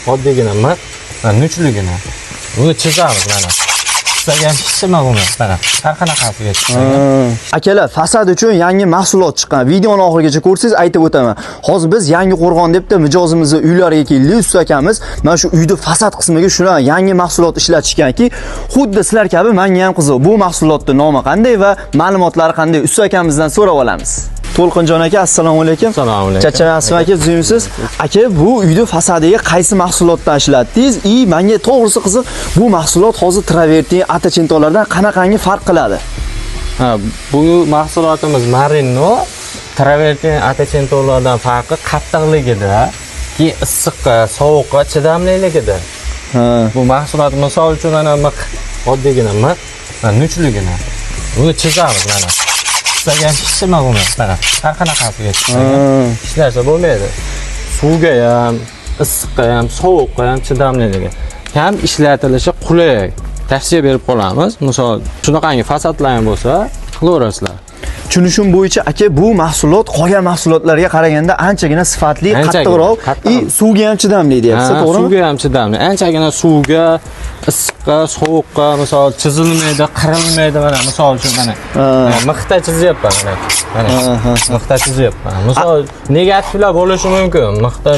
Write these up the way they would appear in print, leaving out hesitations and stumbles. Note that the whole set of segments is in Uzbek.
Oddiygina mix, mana nuchligini. Buni chizamiz mana. Chizsak ham hech nima bo'lmaydi. Mana har qanaqasiga chizsak ham. Akalar, fasad uchun yangi mahsulot chiqqan. Videoni oxirigacha ko'rsangiz aytib o'taman. Hozir biz Yangi Qo'rg'on debdi mijozimizni uylariga keldik. Usta akamiz mana shu uyni fasad qismiga shunaqa yangi mahsulot ishlatishganki, xuddi sizlar kabi menga ham qiziq. Bu mahsulotning nomi qanday va ma'lumotlari qanday? Usta akamizdan so'rab olamiz. To'lqinjon aka, assalomu alaykum. Assalomu alaykum. Charchamayapsizmi aka, tuzukmisiz? Aka, bu uyni fasadiga qaysi mahsulotdan ishlatdingiz? И menga to'g'risi qiziq, bu mahsulot hozir travertin, atachentolardan qanaqangi farq qiladi? Ha, bu mahsulotimiz Marino travertin atachentolardan farqi qattiqligida, keyin issiqqa, sovuqqa chidamliligida. Ha. Bu mahsulot misol uchun mana mix, oddiygina mix, mana nuchligini. Buni chizamiz mana. Chizsak ham hech nima bo'lmaydi. Mana har qanaqasiga chizsak ham hech narsa bo'lmaydi. Suvga ham, issiqqa ham, sovuqqa ham chidamliligi. Ham ishlatilishi qulay. Tavsiya berib qolamiz. Misol shunaqangi fasadlar ham bo'lsa, qilaverasizlar. Tushunishim bo'yicha aka, bu mahsulot qolgan mahsulotlarga qaraganda anchagina sifatli, Anchagina, qattiqroq qattiq. И suvga ham chidamli deyapsiz, Ha, to'g'rimi? Suvga ham chidamli. Anchagina suvga, issiqqa, sovuqqa, misol chizilmaydi, qirilmaydi mana misol uchun mana. Mixda chizyapman mana. Mana. Mixda chizyapman. Misol negativlar bo'lishi mumkin. Mixda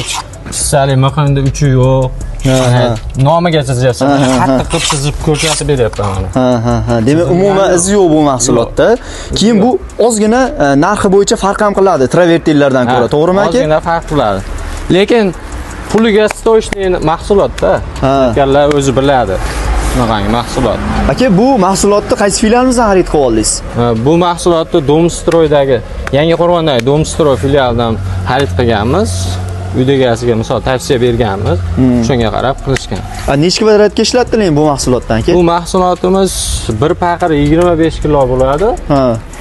chizsalik mixingda uchi yo'q. Mana nomiga chizyapsan. Qattiq qilib chizib ko'rsatib beryapman mana. Ha. Demak, umuman iz yo'q bu mahsulotda. Keyin bu ozgina narxi bo'yicha farq ham qiladi travertinlardan ko'ra, to'g'rimi aka? Ozgina farq qiladi. Lekin puliga стоящий mahsulotda. Aytganlar o'zi biladi. Shunaqangi mahsulot. Aka, bu mahsulotni qaysi filialimizdan xarid qilib oldingiz? Bu mahsulotni Domstroydagi, Yangi Qo'rg'ondagi Domstroy filialidan xarid qilganmiz. Uyda egasiga misol tavsiya berganmiz. Shunga qarab qilishgan. Necha kvadratga ishlatdiling bu mahsulotdan aka? Bu mahsulotimiz bir paqir 25 kilo bo'ladi.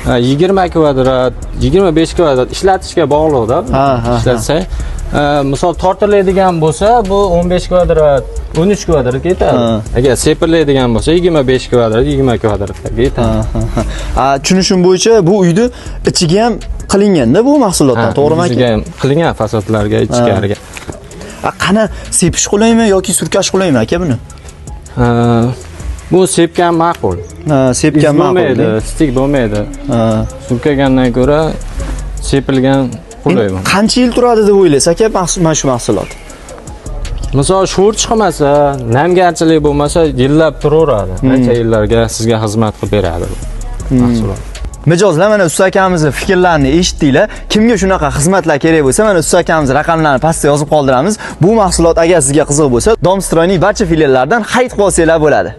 20 kvadrat, 25 kvadrat ishlatishga bog'liqda. Ha, ha, ha. Ishlatsak, misol tortiladigan bo'lsa, bu 15 kvadrat, 13 kvadratga yetadi. Agar sepiladigan bo'lsa, 25 kvadrat, 20 kvadratga yetadi. Ha, ha. Tushunishim bo'yicha bu uyni ichiga ham qilinganda bu mahsulotdan, to'g'rimi aka? Yuziga ham qilingan, fasadlarga, ichkariga. Qani sepish qulaymi yoki surkash qulaymi aka buni? Ha, bu sepgan ma'qul. Ha, sepgan Iz ma'qul. bo'lmaydi, stik bo'lmaydi. Surkagandan ko'ra sepilgan qulay. Endi qancha yil turadi deb o'ylaysiz aka mana shu mahsulot? Misol sho'r chiqmasa, namgarchilik bo'lmasa, yillab turaveradi. Ancha yillarga sizga xizmat qilib beradi bu mahsulot. Mijozlar, mana usta akamizni fikrlarini eshitdinglar. Kimga shunaqa xizmatlar kerak bo'lsa, mana usta akamiz raqamlarini pastda yozib qoldiramiz. Bu mahsulot agar sizga qiziq bo'lsa, Domstroyning barcha filiallaridan xarid qilib olsanglar bo'ladi.